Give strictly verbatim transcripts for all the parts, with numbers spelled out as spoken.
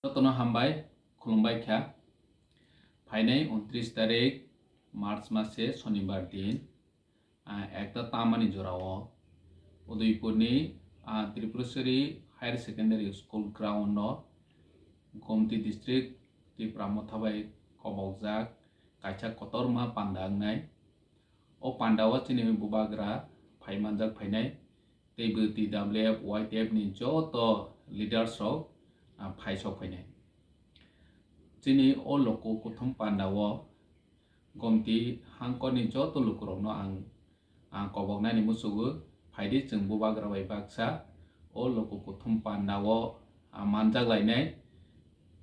Jotono hambai, khulumbai kha. Phainai untris tarik March mase Sonibar din, ah, ekta tamani jorao Udaipurni, ah, Tripuraswari Higher Secondary School ground o Gomti District Tipra Motha bai kobokjak kaisa kotorma panda wngnai. O panda o chini bubagra phai manjak phainai, tei bo T W F, Y T F ni joto leaders rok, ah, phai sok phainai. Chini o loko kuthum panda o Gomti hangkor ni joto lukurok no ang, ang kobok nani muchugo, phaidi chwng bubagra bai baksa o loko kuthum panda o, ah, manjak lainai.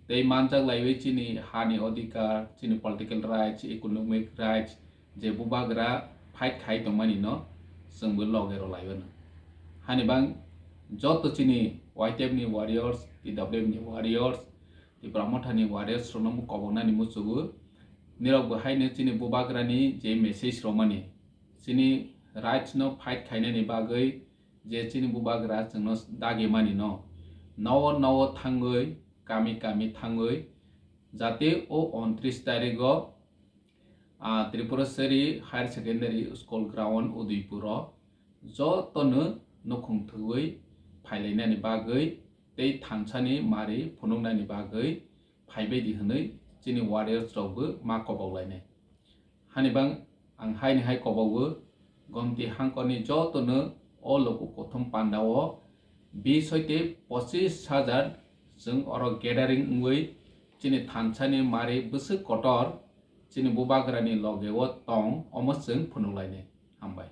Tei manjak laiwi chini hani odhikar, chini political rights, economic rights, je bubagra fight khai tongmani no chwngbo loge rw laiwano. Hani bang joto chini Y T F ni warriors, T W F ni warriors, Tipra Motha ni warriors rokno kobok nani muchugo. Nirok bo haino chini bubagra ni je message romani, chini rights no fight khainani bagwi je chini bubagra chwngno dagi mani no, nowo nowo thangwi, kami kami thangwi, jate o untris tarigo, ah, Tripuraswari Higher Secondary School ground Udaipur o jotono nukhung thwgwi phailainani bagwi tei thansani mari phunuknani bagwi phaibaidi hwnwi chini warriors rokbo ma kobok lainai. Hani bang ang haini hai kobogo, Gomti hangkorni jotono o loko kuthum panda o bis hoite pochis hajar chwng oro gathering wngwi chini thansani mari bwswk kotor chini bubagrani loge o tong omo chwng phunuk lainai. Hambai.